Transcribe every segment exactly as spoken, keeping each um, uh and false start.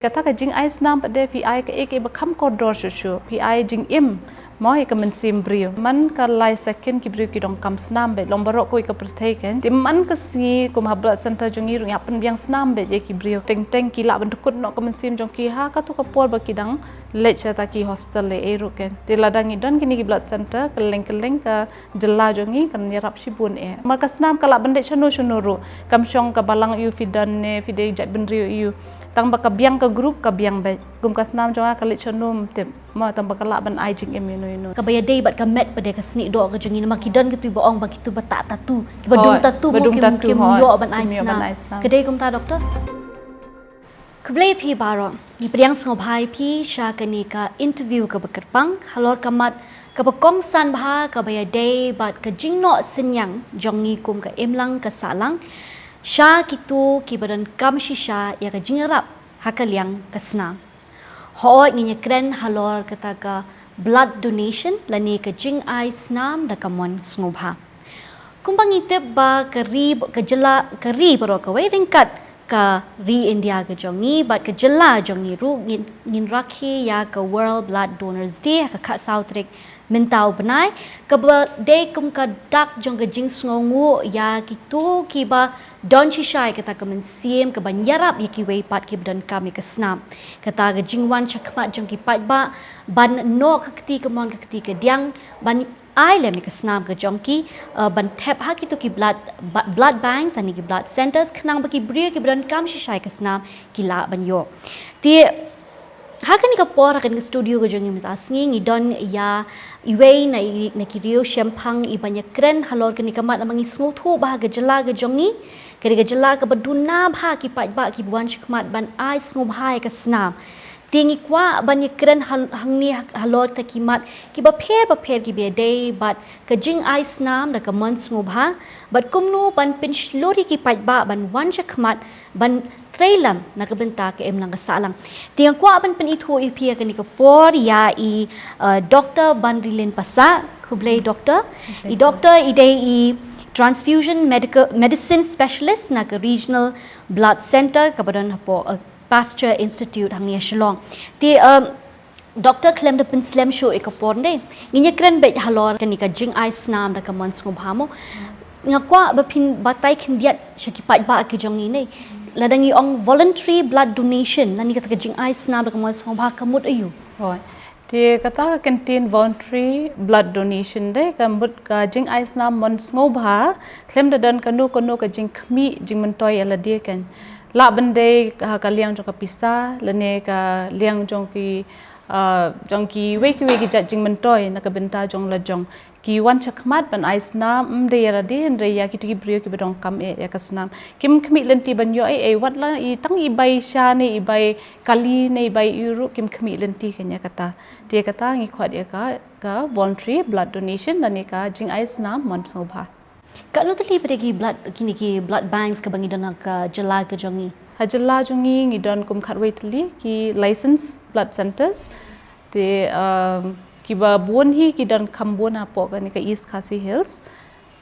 Kata ka jingai snam pat de phi ai kaei kaei ba kham kordor shuh shuh, phi ai jingim mo ïa ka mynsiem briew. Man ka lai second ki briew ki donkam snam beit long baroh kawei ka pyrthei kan. Te man ka sngi kum ha blood center jong ngi ruh ngi hap pynbiang snam beit ïa ki briew. Teng teng ki lah ban dkut noh ka mynsiem jong ki ha katu ka por ba ki dang leit sha kata ki hospital lei ei ruh kan. Te lada ngi don kine ki blood center kylleng kylleng ka jylla jong ngi kan ïarap shibun eh. Namar ka snam ka lah ban leit shano shano ruh. Kam shong ka balang aiu phi don ne phi dei jaitbynriew aiu. Tang ba ka biang ka group ka biang beit. Kum ka snam jong nga ka leit shano ym tip. Mo tang ba ka lah ban ai jingim ïano ïano. Kaba ïadei bad ka met pat de ka snieh doh ka jong ngi namar ki don kitu ba ong ba kitu ba tah tattoo. Kiba dung tattoo mo kim ïoh ban ai snam. Ka dei kumta doctor? Khublei phi baroh. Ngi pdiang sngewbha ïa phi sha kane ka interview kaba kyrpang halor ka mat kaba kongsan bha kaba ïadei bad ka jingnoh synñiang jong ngi kum ka imlang ka sahlang sha kito kiba donkam shisha ïa ka jingïarap ha ka liang ka snam. Hooid ngin ïakren halor kata ka blood donation lane ka jingai snam da ka mon sngewbha. Kumba ngi tip ba ka ri ka jylla ka ri baroh kawei ryngkat ka ri India ka jong ngi bad ka jylla jong ngi ruh ngin, ngin rakhe ïa ka World Blood Donors Day ha ka khatsaw tarik mynta u bnai kaba dei kum ka dak jong ka jingsngewnguh ïa kito kiba don shisha ïa kata ka mynsiem kaban ïarap ïa kiwei pat kiba donkam ïa ka snam. Kata ka jingwan shakhmat jong ki paidbah ban noh ka kti kamon ka kti kadiang ban ai lem ïa ka snam ka jong ki, eh, ban thep ha kito ki blood, ba- blood banks lane ki blood centres khnang ba ki briew kiba donkam shisha ïa ka snam ki lah ban ïoh. Te ha kane ka por ha kane ka studio ka jong ngi mynta sngi ngi don ïa iwei na i, na ki riew shemphang iban ïakren halor kane ka mat namar ngi sngewthuh ba ha ka jylla ka jong ngi, kane ka jylla kaba duna bha ki paidbah kiba wan shakhmat ban ai sngewbha ïa ka snam. Te ngi kwah ban ïakren hal- hangne ha- halor kata ki mat kiba pher ba pher kiba ïadei bad ka jingai snam da ka mon sngewbha bad kumno ban pynshlur ïa ki paidbah ban wan shakhmat ban trei lem na ka bynta ka imlang ka sahlang. Te nga kwah ban pynithuh ïa phi ha kane ka por ïa i, eh, Doctor Banrilin Passah. Khublei doctor. I doctor i dei i transfusion medical medicine specialist na ka Regional Blood Centre kaba don hapoh, eh, Pasteur Institute hangne ha Shillong. Te, um, doctor khlem da pynslem shuh ïa ka por de ngin ïakren beit halor kane ka jingai snam da ka mon sngewbha mo. Nga kwah ba phin batai khyndiat sha ki paidbah ki jong ngi ne. Lada ngi ong voluntary blood donation lane kata ka jingai snam da ka mon sngewbha ka mut aiu? Te kata ka kyntien voluntary blood donation de ka mut ka jingai snam mon sngewbha khlem da don kano kano ka jingkhmih jingmyntoi ïa lade kan. Lah ban dei ha ka liang jong ka pisa lane ka liang jong ki, ah, jong kiwei kiwei ki jait jingmyntoi na ka bynta jong la jong. Ki wan shakhmat ban ai snam ym dei ïa lade hynrei ïa kito ki briew kiba donkam eh ïa ka snam. Kim khmih lynti ban ïoh ei ei wat la i tang i bai sha ne i bai kali ne i bai ïuh ruh kim khmih lynti kan ïa kata. Te kata ngi khot ïa ka, ka voluntary blood donation lane ka jingai snam mon sngewbha. Katno tylli pat de ki blood, kine ki blood banks kaba ngi don ha ka jylla ka jong ngi? Ha jylla jong ngi ngi don kum khatwei tylli ki licensed blood centres. Te, um, kiba bun hi ki don kham bun hapoh kane ka East Khasi Hills.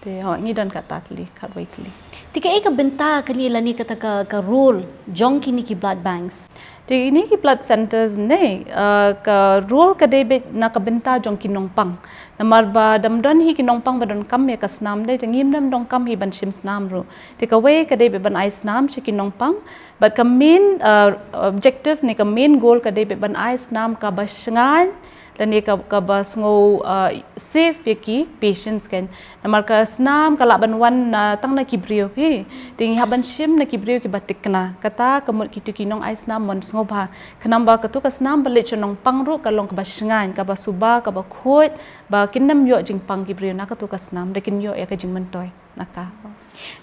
Te ho ngi don kata tylli, khatwei tylli. Te kaei ka bynta kane lane kata ka, ka role jong kine ki blood banks? Te kine ki blood centres ne, uh, ka role ka dei beit na ka bynta jong ki nongpang. Namar ba dam don hi ki nongpang ba donkam ïa ka snam de, te ngim dam donkam hi ban shim snam ruh. Te kawei ka dei beit ban ai snam sha ki nongpang, bad ka main, uh, objective ne ka main goal ka dei beit ban ai snam kaba shngaiñ, lane ka, kaba sngew, uh, safe ïa ki patients kan. Namar ka snam ka lah ban wan na tang na ki briew phi. Te ngi hap ban shim na ki briew kiba thikna. Kata ka mut kito ki nongai snam mon sngewbha. Khnang ba katu ka snam ba leit sha nongpang ruh ka long kaba shngaiñ, kaba suba, kaba khuid, ba kin ym ïoh jingpang ki briew na katu ka snam, da kin ïoh ïa ka jingmyntoi na ka.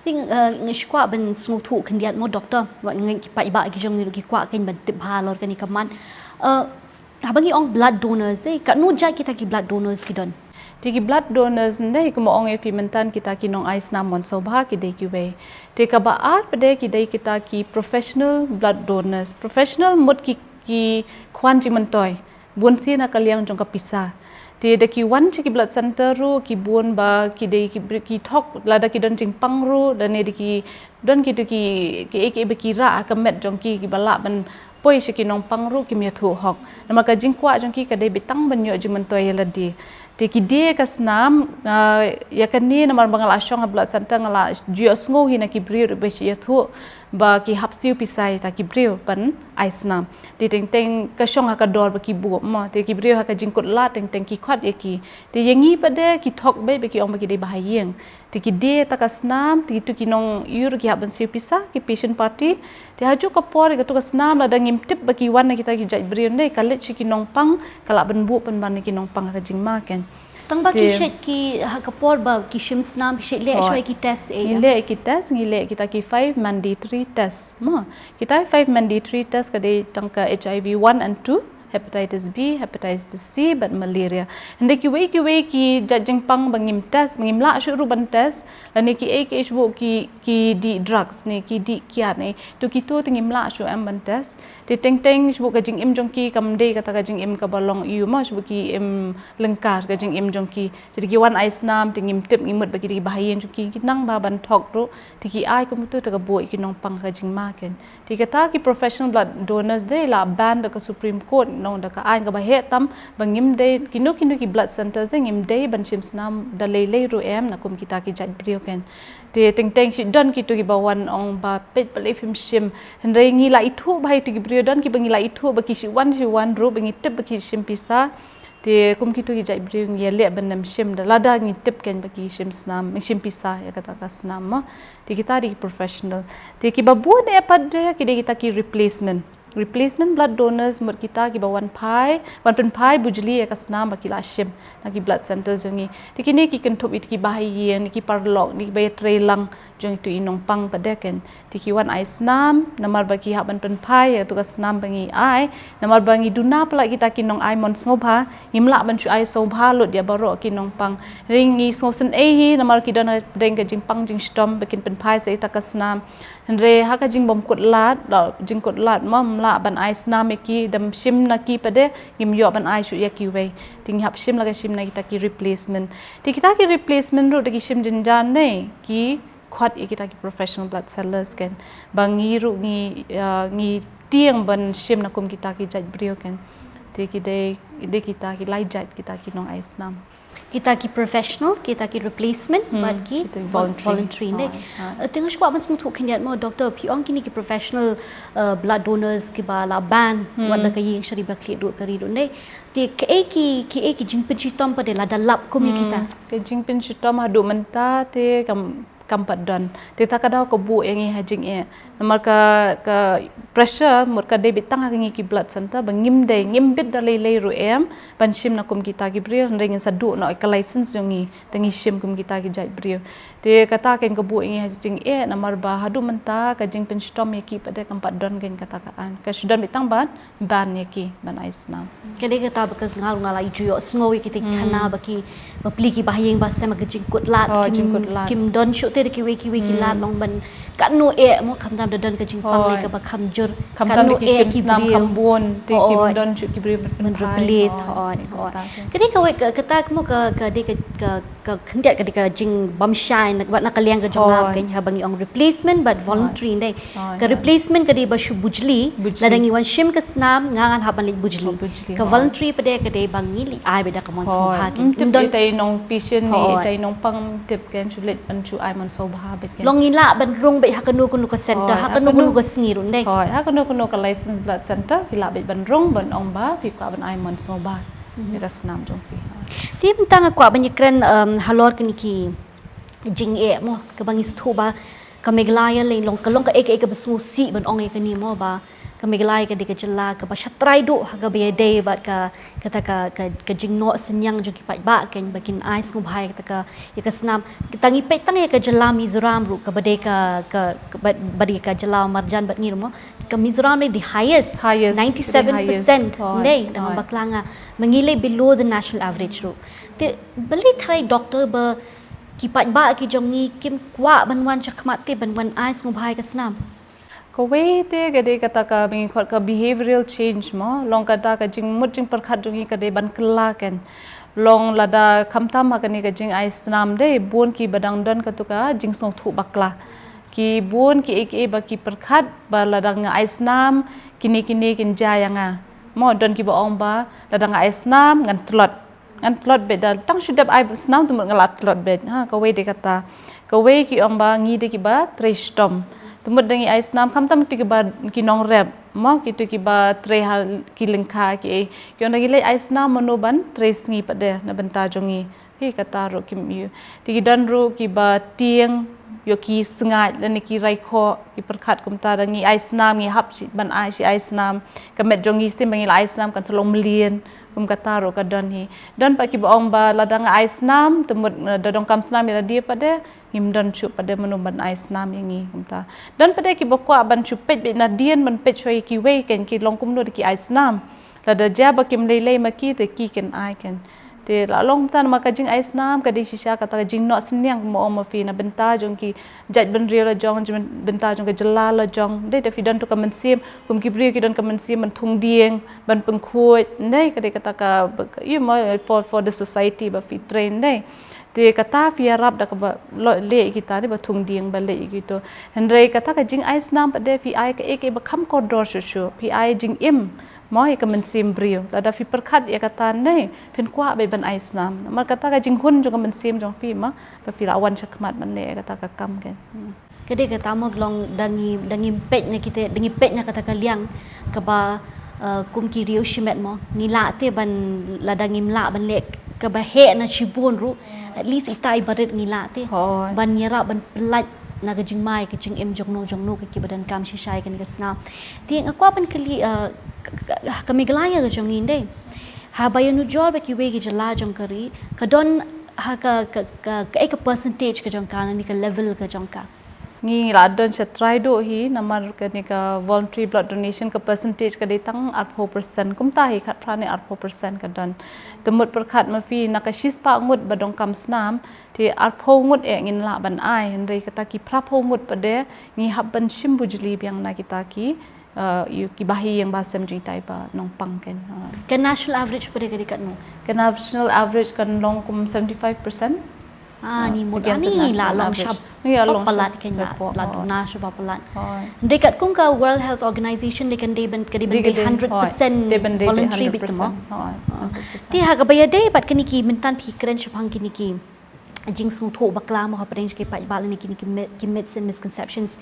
Te, uh, nga shu kwah ban sngewthuh khyndiat mo doctor, wat ngeit ki paidbah ki jong ngi ruh ki kwah kein ban tip halor kane ka mat. Uh, Haba ngi ong blood donors, eh, katno jait kita ki blood donors ki don? Te ki blood donors, ne, kumba ong ïa phi mynta kita ki nongai snam mon sngewbha ki dei kiwei. Te kaba ar pat de ki dei kita ki professional blood donors. Professional mut ki, ki khwan jingmyntoi. Bun sien na ka liang jong ka pisa. Te da ki wan sha ki blood centre ruh ki bun ba ki dei ki, ki thok lada ki don jingpang ruh, lane da ki don ki, da ki, ki, ki, ba ki rah ha ka met jong ki, kiba lah ban poi sha ki nongpang ruh kim ïathuh hok. Namar ka jingkwah jong ki ka dei beit tang ban ïoh jingmyntoi ïa lade. Te ki die ka snam, ah, ïa kane namar ba nga la shong ha blood center nga la ïohsngew hi na ki briew ruh ba shu ïathuh ba ki hap siew pisa ïa kita ki briew ban ai snam. Te teng teng ka shong ha ka dor ba ki buh mo. Te ki briew ha ka jingkut lad teng teng ki khot ïa ki. Te ïa ngi pat de ki thok beit ba ki ong ba ki dei ba ha ïing. Te ki die ta ka snam, te kitu ki nongïoh ruh ki hap ban siew pisa, ki patient party. Te ha juh ka por ïa katu ka snam lada ngim tip ba ki wan na kita ki jait briew ne, ka leit sha ki nongpang, ka lah ban buh pynban ïa ki nongpang ha ka jingma ken. Tang ba ki Te- shet ki ha ka por ba ki shim snam, ki shet leh Hooid. shuwa ki test eh. Ngi leh ki test, ngi leh kita ki five mandatory test. Mo, kita five mandatory test ka dei tang ka H I V one and two, hepatitis B, hepatitis C, bad malaria. Hynrei kiwei kiwei ki jait jingpang ba ngim test, ba ngim lah shuh ruh ban test, lane kiei kiei shuh ki, ki dih drugs ne, ki dih kiad ne. Tu kitu te ngim lah shuh em ban test. Te teng teng shuh ka jingim jong ki kam dei kata ka jingim kaba long ïa u mo, shuh ki im lyngkar ka jingim jong ki. Te ki wan ai snam, te ngim tip ngim mut ba ki dei ba ha ïing jong ki, ki nang ba ban thok ruh, te ki ai kum tu te ka buh ïa ki nongpang ha ka jingma ken. Te kata ki professional blood donors de la ban da ka Supreme Court, nong da ka aiñ kaba heh tam, ba ngim dei, kino kino ki blood centers de ngim dei ban shim snam da lei lei ruh em, na kum kita ki jait briew ken. Te teng teng shi don kitu kiba wan ong ba peit balei phim shim. Hynrei ngi la ithuh ba ha itu ki briew don kiba ngi la ithuh ba ki shi wan shi wan ruh ba ngi tip ba ki shim pisa. Te kum kitu ki jait briew ngi ïaleh ban ym shim da lada ngi tip ken ba ki shim snam, shim pisa ïa kata ka snam mo. Te kita dei ki professional. Te kiba bun eh pat de ki dei kita ki replacement. Replacement blood donors mut kita kiba wan phai, wan pynphai bujli ïa ka snam ba ki la shim na ki blood centers jong ngi. Te kine ki kynthup ïa kiba ha ïing, ki paralok, kiba ïatrei lang jong itu i nongpang pat de ken. Te ki wan ai snam, namar ba ki hap ban pynphai ïa tu ka snam ba ngi ai, namar ba ngi duna palat kita ki nong ai mon sngewbha, ngim lah ban shu ai sngewbha lut ïa baroh ki nongpang. Hynrei ngi sngewsynei hi, namar ki don ha pdeng ka jingpang jingshitom ba kin pynphai sa ita ka snam. Hynrei ha ka jingbym kut lad, la jingkut lad mo, ym lah ban ai snam ïa ki, da ym shim na ki pat de, ngim ïoh ban ai shuh ïa kiwei. Te ngi hap shim la ka shim na kita ki replacement. Te kita ki replacement ruh da ki shim jynjar ne, ki khot ïa kita ki professional blood sellers ken. Ba ngi ruh ngi, ah, ngi tieng ban shim na kum kita ki jait briew ken. Te ki dei, dei kita ki lai jait kita ki nong ai snam. Kita ki professional, kita ki replacement, Hmm, bad ki kita ki vol-, voluntary. voluntary, ne? Hooid, hooid. Eh, te nga shu kwah ban sngewthuh khyndiat mo, Doctor, phi ong kine ki professional, eh, blood donors kiba la ban, Hmm. wat la ka ïing sha ri ba khlieh duh ka ri duh, ne? Te kaei ki, kaei ki jingpynshitom pat de lada lap kum ïa Hmm, kita? Ka jingpynshitom haduh mynta te kam kam pat don. Te ta ka daw ka buh ïa ngi ha jingeh. Namar ka, ka pressure mut ka dei beit tang ha ngi ki blood center ba ngim dei, ngim bit da lei lei ruh em ban shim na kum kita ki briew, hynrei ngin sa duh noh ka license jong ngi, te ngi shim kum kita ki jait briew. Te kata ken ka buh ïa ngi ha jingeh, namar ba haduh mynta ka jingpynshitom ïa ki pat de kam pat don ken kata ka aiñ. Ka shu don beit tang ban ban ïa ki ban ai snam. Ka dei kata ba ka snam nga la ïohsngew ïa kita ki Hmm. khana ba ki bapli kiba ha ïing ba sem ka jingkut lad, Oh, kim, jingkut lad. kim don shuh te da kiwei kiwei ki Hmm. lad long ban katno eh mo, khamtam da don ka jingpang Hooid. lei kaba kham jur, Khamtam katno da ki eh shim ki snam briew. kham bun, te kim Hooid. don shuh ki briew ban Ban pynphai. replace, Hooid, hooid, hooid. kata ke. Ka dei kawei ka, kata ka mo ka, ka dei ka, ka ka khyndiat ka dei ka jingbymshai na, na ka liang ka jong nga Hooid. ken, haba ngi ong replacement bad Hooid. voluntary, ne? Hooid, Ka hooid. replacement ka dei ba shu bujli, Bujli. lada ngi wan shim ka snam, nga ngan hap ban leit bujli. Oh, bujli, Ka hooid. voluntary pat de ka dei ba ngi leit ai beit da ka mon sngewbha Hooid. ken. Ym tip Don ita i nong patient ne, Hooid. ita i nongpang ym tip ken, shu leit ban shu ai mon sngewbha beit ken. Long ngi lah ban rung beit ha kano kano ka center, Hooid, ha ha kano kano kano ka sngi ruh, ne? Hooid, ha kano kano ka licensed blood center, phi lah beit ban rung ban ong ba phi kwah ban ai mon sngewbha. Mhm. Ïa ka snam jong phi. Te mynta nga kwah ban ïakren, um, halor kine ki jingeh mo, kaba ngi sngewthuh ba ka Meghalaya lei long, ka long kaei kaei kaba sngewsih ban ong ïa kane mo ba ka Meghalaya ka dei ka jylla kaba shatrai duh ha kaba ïadei bad ka, kata ka, ka, ka jingnoh synñiang jong ki paidbah ken ba kin ai sngewbha ïa kata ka, ïa ka snam. Tang ngi peit tang ïa ka jylla Mizoram ruh kaba dei ka, ka, ka, ba, ba dei ka jylla marjan bad ngi ruh mo. Ka Mizoram lei the highest, Highest, ninety-seven percent, the highest. Hooid, ne, da hooid. bakla nga. Ma ngi lei below the national average ruh. Te balei tharai doctor ba ki paidbah ki jong ngi kim kwah ban wan shakhmat te ban wan ai sngewbha ïa ka snam? Kawei te ka dei kata kaba ngi khot ka behavioral change mo, long kata ka jingmut jingpyrkhat jong ngi ka dei ban kylla ken. Long lada khamtam ha kane ka jingai snam de, bun kiba dang don katu ka jingsngewthuh bakla. Ki bun kiei kiei ba ki pyrkhat ba lada nga ai snam, kine kine kin jia ïa nga. Mo don kiba ong ba lada nga ai snam ngan tlot. Ngan tlot beit da tang shu dep ai snam te mut nga la tlot beit. Ha, kawei dei kata. Kawei ki ong ba ngi dei kiba trei shitom. Te mut da ngi ai snam khamtam kito kiba ki nongrep. Mo kito kiba trei ha ki lyngkha ki ei. Ki ong da ngi leit ai snam mano ban trei sngi pat de na bynta jong ngi. Hi kata ruh kim ïoh. Te ki don ruh kiba tieng ïoh ki sngaid lane ki raikhoh ki pyrkhat kumta da ngi ai snam ngi hap shi ban ai shi ai snam. Ka met jong ngi shisien ba ngi la ai snam kan sa long mlien. Kum kata ruh ka don hi. Don pat kiba ong ba lada nga ai snam te mut da donkam snam ïa lade pat de ngim don shuh pat de mano ban ai snam ïa ngi kumta. Don pat de kiba kwah ban shu peit beit nadien ban peit shuwa ïa kiwei kein ki long kumno da ki ai snam. Lada jia ba kim lei lei ma ki te ki kin ai kein. Te la long kumta namar ka jingai snam ka dei shisha kata ka jingnoh synñiang kumba ong ma phi na bynta jong ki jaitbynriew la jong, bynta jong ka jylla la jong. Dei da phi don tu ka mynsiem kum ki briew ki don ka mynsiem ban thung dieng ban pynkhuid. Dei ka dei kata ka ïa mo for for the society ba phi train dei. Te kata phi ïarap da kaba leh kita dei ba thung dieng ba leh kita. Hynrei kata ka jingai snam pat de phi ai kaei kaei ba kham kordor shuh shuh phi ai jingim. Mo ïa ka mynsiem briew lada phi pyrkhat ïa kata ne phin kwah beit ban ai snam namar kata ka jinghun jong ka mynsiem jong phi ma ba phi la wan shakhmat ban leh ïa kata ka kam kein. Ka dei kata mo long da ngi da ngim peit na kita da ngi peit na kata ka liang kaba kum ki riew shimet mo ngi lah te ban lada ngim lah ban leh kaba heh na shibun ruh at least ita i barit ngi lah te ban ïarap ban pynlait na ka jingmai ka jingim jong no jong no ka kiba donkam shisha ïa kane ka snam. Te nga kwah ban kylli ka Meghalaya ka jong ngi dei haba ïanujor bad kiwei ki jylla jong ka ri ka don ha ka ka ka ka percentage ka jong ka na ni ka level ka jong ka. Ngi la don sha trai duh hi namar kane ka voluntary blood donation ka percentage ka dei tang arphew percent kumta hi khatphra ne arphew percent ka don. Te mut pyrkhat ma phi na ka shispah ngut ba donkam snam te arphew ngut eh ngin lah ban ai hynrei kata ki phraphew ngut pat de ngi hap ban shim bujli biang na kita ki ïa ki bahaïing bahasem jong itai ba nongpang kein. Ka national average pat de ka dei katno? Ka national average kan long kum seventy five percent. Ah ni mut ani la long shab. Ni la long palat kein la la na shab palat. Dei katkum ka World Health Organization dei kan dei ban ka dei ban dei hundred percent voluntary bit mo. Ti ha ka ba ïa dei pat kini ki myntan phi kren shaphang kini ki jingsngewthuh bakla mo hapdeng jong ki paidbah lane kine ki myths and misconceptions.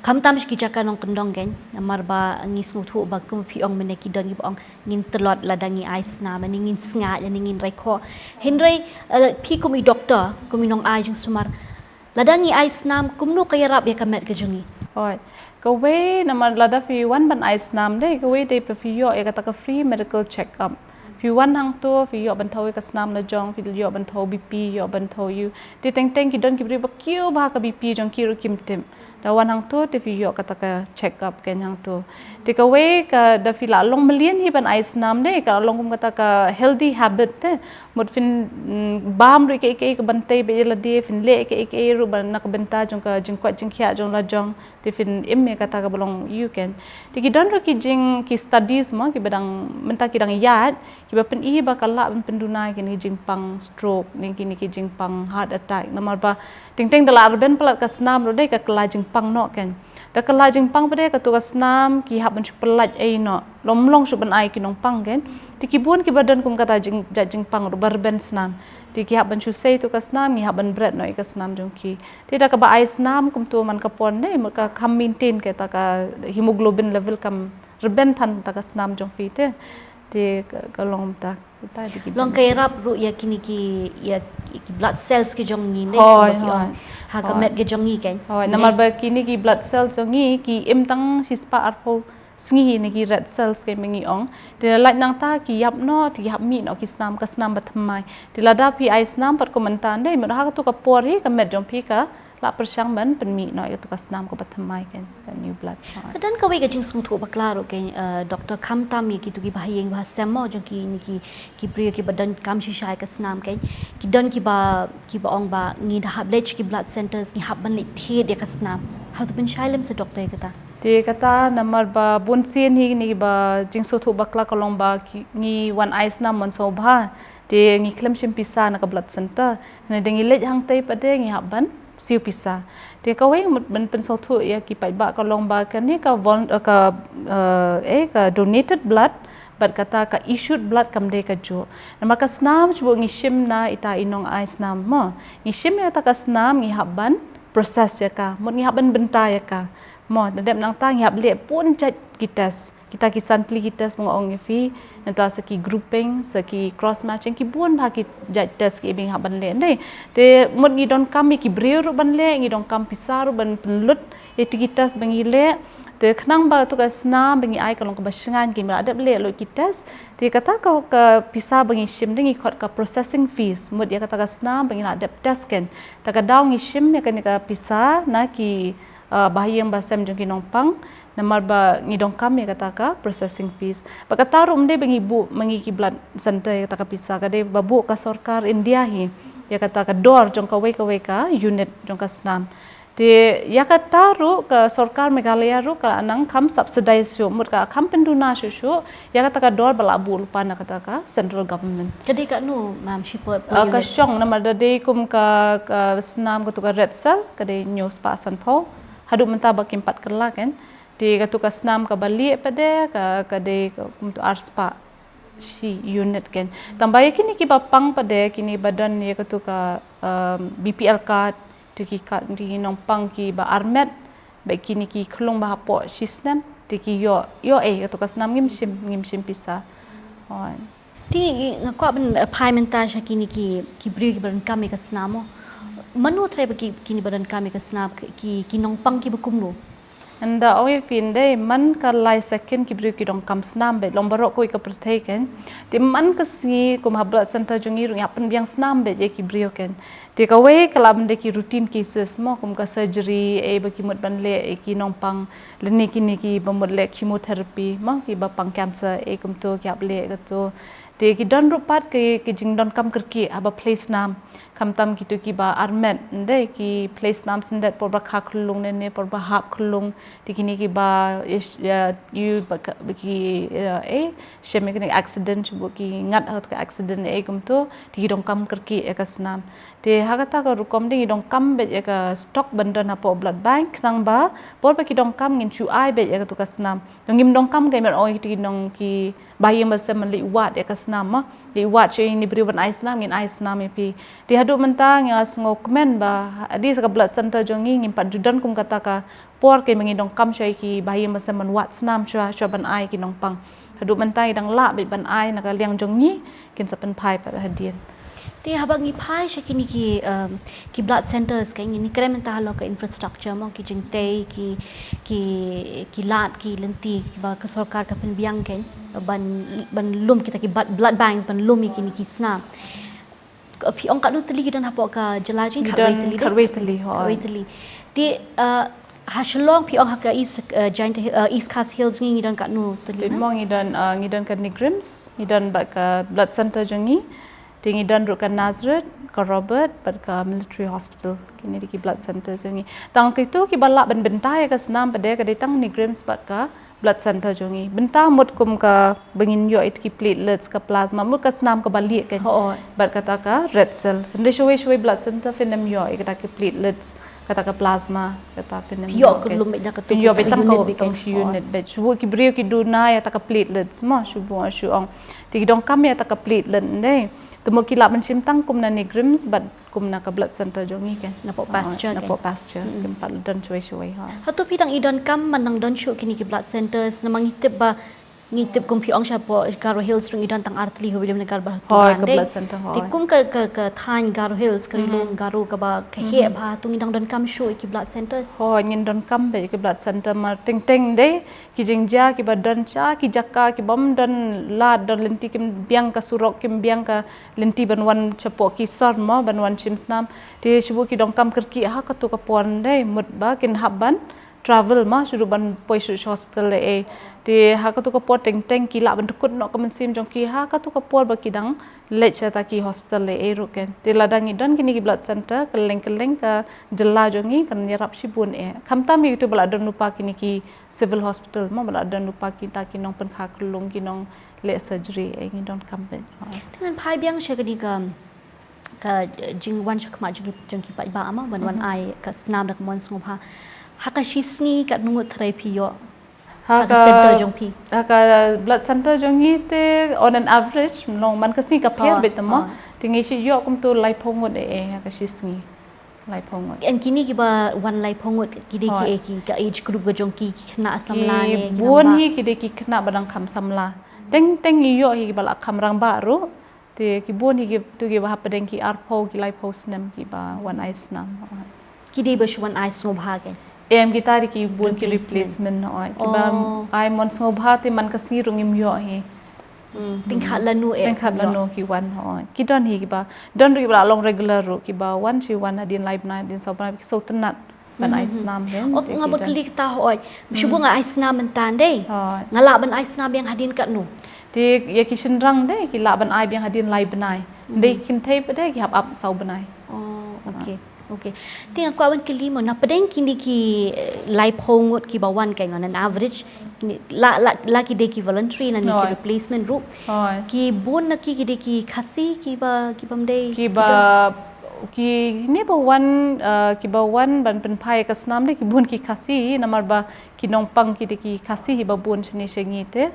Khamtam sha ki jaka nongkyndong kein namar ba ngi sngewthuh ba kum phi ong mynne ki don kiba ong ngin tlot lada ngi ai snam lane ngin sngaid lane ngin raikhoh. Hynrei phi kum i doktor kum i nongai jingsumar lada ngi ai snam kumno ka ïarap ïa ka met ka jong ngi? Hooid. Kawei namar lada phi wan ban ai snam dei kawei dei ba phi ïoh ïa kata ka free medical check up. Phi wan hangto phi ïoh ban thew ïa ka snam la jong phi ïoh ban thew BP ïoh ban thew ïa u. Te teng teng ki don ki briew ba kiew bha ka BP jong ki ruh kim tip. Da wan hangto te phi ïoh kata ka check up kein hangto. Te kawei ka da phi la long mlien hi ban ai snam dei ka long kum kata ka healthy habit te. Mut phin bam ruh ïa kaei kaei ka ban tei beit ïa lade phin leh ïa kaei kaei ruh ban na ka bynta jong ka jingkoit jingkhiah jong la jong. Te phin im ïa kata kaba long ïa u kein. Te ki don ruh ki jing ki studies mo kiba dang mynta ki dang ïaid kiba pyni ba ka lah ban pynduna ïa kine ki jingpang stroke ne kine ki jingpang heart attack namar ba teng teng da la rben palat ka snam ruh dei ka kylla jingpang noh kein. Da kylla jingpang pat de katu ka snam ki hap ban shu pyllait ei noh. Lom long shu ban ai ki nongpang kein. Te ki bun kiba don kum kata jing jait jingpang ruh ba rben snam. Te ki hap ban shu sei tu ka snam ngi hap ban bret noh ïa ka snam jong ki. Te da kaba ai snam kumtu man ka por ne mut ka kham maintain kata ka hemoglobin level kam rben than ta ka snam jong phi te. Te ka long ta. Long ka ïarap ruh ïa kine ki ïa ki blood cells ki jong ngi ne. Hooid. Ha ka met ki jong ngi kein. Hooid. Namar ba kine ki blood cells jong ngi ki im tang shispah arphew sngi hi ne ki red cells kein ba ngi ong. Te lait nangta ki ïap noh te ki hap mih noh ki snam ka snam ba thymmai. Te lada phi ai snam pat kum mynta dei mut ha katu ka por hi ka met jong phi ka lah pyrshang ban pynmih noh ïa katu ka snam kaba thymmai kein ka new blood. Ka don kawei ka jingsngewthuh bakla ruh kein doktor khamtam ïa kitu ki bahaïing bahasem mo jong kine ki ki briew kiba donkam shisha ïa ka snam kein. Ki don kiba kiba ong ba ngi da hap leit sha ki blood centres ngi hap ban leit thied ïa ka snam. Hato pynshai lem sa doktor ïa kata? Te kata namar ba bun sien hi ngi ba jingsngewthuh bakla ka long ba ngi wan ai snam mynshuwa bha. Te ngi khlem shim pisa na ka blood centre. Hynrei da ngi leit hangtei pat de ngi hap ban siew pisa. Te kawei mut ban pynsngewthuh ïa ki paidbah ka long ba kane ka vol-, eh, ka, eh, eh, ka donated blood bad kata ka issued blood kam dei kajuh. Namar ka snam shu ngi shim na ita i nong ai snam mo. Ngi shim ïa kata ka snam ngi hap ban process ïa ka. Mut ngi hap ban bynta ïa ka. Mo, da dep nangta ngi hap leh bun jait ki test. Kita ki san tylli ki test ba nga ong ïa phi, nangta sa ki grouping, sa ki cross matching, ki bun bha ki jait test kiba ngi hap ban leh. Dei, te mut ngi donkam ïa ki briew ruh ban leh, ngi donkam pisa ruh ban pynlut ïa tu ki test ba ngi leh. Te khnang ba tu ka snam ba ngi ai ka long kaba shngaiñ, kim lah dep leh lut ki test. Te kata ka, ka pisa ba ngi shim dei ngi khot ka processing fees. Mut ïa kata ka snam ba ngi lah dep test kan. Ta ka daw ngi shim ïa kane ka pisa na ki, ah, bahaïing bahasem jong ki nongpang. Namar ba ngi donkam ïa kata ka processing fees. Ba kata ruh ym dei ba ngi buh ma ngi ki blood center ïa kata ka pisa, ka dei ba buh ka sorkar India hi ïa kata ka dor jong kawei kawei ka unit jong ka snam. Te ïa kata ruh ka sorkar Meghalaya ruh ka nang kham subsidize shuh, mut ka kham pynduna shuh shuh ïa kata ka dor ba la buh lypa na kata ka central government. Ka dei katno, ma'am, shi per, per Ah, ka unit? Shong namar da dei kum ka, ka snam katu ka Red Cell, ka dei hynñiew spah sanphew. Haduh mynta ba kim pat kylla kan. Te katu ka snam kaba lieh pat de, ka, ka dei ka, kumtu ar spah shi unit kan. Tang ba ïa kine kiba pang pat de, kine ba don ïa katu ka, um, B P L card, tu ki card, tu ki nongpang kiba armet, ba kine ki khlung ba hapoh shi snem, te ki ïoh, ïoh eh, katu ka snam ngim shim, ngim shim pisa. Hooid. Te nga kwah ban, eh, phai mynta sha kine ki, ki briew kiba donkam ïa ka snam mo. Mano trai ba ki, kine ba donkam ïa ka snam, ki, ki, ki nongpang kiba kumno? Ynda ong ïa phi dei, man ka lai second ki briew ki donkam snam beit, long baroh kawei ka pyrthei kan. Te man ka sngi kum ha blood center jong ngi ruh ngi hap pynbiang snam beit ïa ki briew kan. Te kawei ka lah ban dei ki routine cases mo, kum ka surgery, eh, ba ki mut ban leh, eh, ki nongpang, lane kine kiba mut leh chemotherapy mo, kiba pang cancer, eh, kumtu ki hap leh katu. Te ki don ruh pat ki, ki jingdonkam kyrkieh haba plie snam. Khamtam kitu kiba armet, ndei ki plie snam syndet por ba kha khyllung ne, ne por ba hap khyllung. Te kine kiba ish, ïa, ïoh ba ka, ba ki, ïa, eh, shem ïa kane accident, shu buh ki ngat ha ka accident, eh, kumtu. Te ki donkam kyrkieh ïa ka snam. Te ha kata ka rukom dei ngi donkam beit ïa ka stock ban don hapoh blood bank, khnang ba por ba ki donkam ngin shu ai beit ïa katu ka snam. Ngi ngim donkam ka, i mut ong ïa kito ki nong ki bahaïing bahasem ban leit wad ïa ka snam mo. Leit wad sha ine i briew ban ai snam, ngin ai snam ïa phi. Te haduh mynta nga sngewkmen ba hadien sa ka blood center jong ngi ngim pat ju don kum kata ka por ka, i mut ngi donkam sha ki bahaïing bahasem ban wad snam shuwa, shuwa ban ai ki nongpang. Haduh mynta ngi dang lah beit ban ai na ka liang jong ngi, kin sa pynphai pat hadien. Te haba ngi phai sha kine ki, um, ki blood centers ka, ngi kren mynta halor ka infrastructure mo, ki jingtei, ki, ki, ki lad, ki lynti kiba ka sorkar ka pynbiang ka, ban, ban lum kita ki blood, blood banks, ban lum ïa kine ki snam. Ka, phi ong katno tylli ki don hapoh ka jylla jong ngi? Ngi khatwei don tylli, dei? Khatwei tylli, hooid. Khatwei tylli. Te, uh, ha Shillong phi ong ha ka East, uh, Jaintia Hill, uh, East Khasi Hills jong ngi, ngi don katno tylli? Te mo ngi don, uh, ngi don ka NEIGRIHMS, ngi don bad ka blood center jong ngi. Te ngi don ruh ka Nazareth, ka Robert, bad ka Military Hospital. Kine dei ki blood center jong ngi. Tang kitu kiba lah ban bynta ïa ka snam pat de ka dei tang NEIGRIHMS bad ka blood center jong ngi. Bynta mut kum kaba ngin ïoh ïa ki platelets, ka plasma, mut ka snam kaba lieh kan. Hooid. Bad kata ka red cell. Hynrei shawei shawei blood center phin ym ïoh ïa kata ki platelets, kata ka plasma, kata phin ym ïoh kan. Phin ïoh beit tang ka unit beit, tang shi unit beit. Shu buh ki briew ki duna ïa kata ka platelets mo, shu buh, shu ong. Te ki donkam ïa kata ka platelet, ndei. Te mut ki lah ban shim tang kum na NEIGRIHMS bad kum na ka blood center jong ngi kan. Napoh pasture kan. Napoh pasture. Kim pat don shawei shawei, ha. Hato phi dang i donkam ban nang don shuh kine ki blood centers, namar ngi tip ba, ngi tip kum phi ong shapoh Garo Hills ruh ngi don tang ar tylli ha Williamnagar bad ha Turan, hooid, ka blood center, hooid. Te kum ka, ka, ka thaiñ Garo Hills, ka ri lum Garo kaba ka heh bha, hato ngi dang donkam shuh ïa ki blood centers? Hooid, ngin donkam beit ïa ki blood center, namar teng teng dei ki jingjia kiba don sha ki jaka kibym don lad, don lynti, kim biang ka surok, kim biang ka lynti ban wan shapoh ki sor mo, ban wan shim snam. Te shu buh ki donkam kyrkieh ha katu ka por, ndei, mut ba kin hap ban travel mo, shu ruh ban poi sha hospital lei ei. Te ha katu ka por teng teng ki lah ban dkut noh ka mynsiem jong ki ha katu ka por ba ki dang leit sha kata ki hospital lei ei ruh kan. Te lada ngi don kine ki blood center kylleng kylleng ka jylla jong ngi kan ïarap shibun eh. Khamtam ïa kitu ba la don lypa kine ki civil hospital mo, ba la don lypa kita ki nongpynkha khyllung, ki nongleh surgery, eh, ngi donkam beit. Te ngan phai biang sha kane ka, Ka jingwan shakhmat jong ki, jong ki paidbah ma, ban wan ai ka snam da ka mon sngewbha. Ha ka shi sngi katno ngut tharai phi ïoh? Ha ka center jong phi. Ha ka blood center jong ngi te on an average, long man ka sngi ka pher bit ma. Te ngi shu ïoh kumto laiphew ngut eh, eh, ha ka shi sngi. Laiphew ngut. And kine kiba wan laiphew ngut ki dei ki eh, ki ka age group ka jong ki, ki khynnah samla ne ki bun hi, ki dei ki khynnah ba dang kham samla. Teng teng ngi ïoh hi kiba la kham rangbah ruh. Te ki bun hi ki, tu kiba hapdeng ki arphew ki laiphew snem kiba wan ai snam. Ki dei ba shu wan ai sngewbha kein? Em, kita dei ki bun ki replacement, hooid. Kiba ai mon sngewbha te man ka sngi ruh ngim ïoh hi. Teng khat lano eh. Teng khat lano ki wan, hooid. Ki don hi kiba, don ruh kiba la long regular ruh, kiba wan shi wan hadien lai bnai, hadien saw bnai, ki sngewtynnat ban ai snam kein. Nga ba kylli kata, hooid. Shu bun nga ai snam mynta dei. Nga lah ban ai snam biang hadien katno? Te ïa ki shynrang dei ki lah ban ai biang hadien lai bnai. Dei kynthei pat dei ki hap ap saw bnai. Oh, okay. Okay. Te nga kwah ban kylli mo, na pdeng kine ki, eh, laiphew ngut kiba wan kein on an average, la, la, la ki dei ki voluntary lane ki replacement ruh. Ki bun na ki, ki dei ki Khasi kiba, kibym dei, kiba, kine ba wan, eh, kiba wan ban pynphai ka snam dei ki bun ki Khasi, namar ba ki nongpang ki dei ki Khasi hi ba bun shane sha ngi te.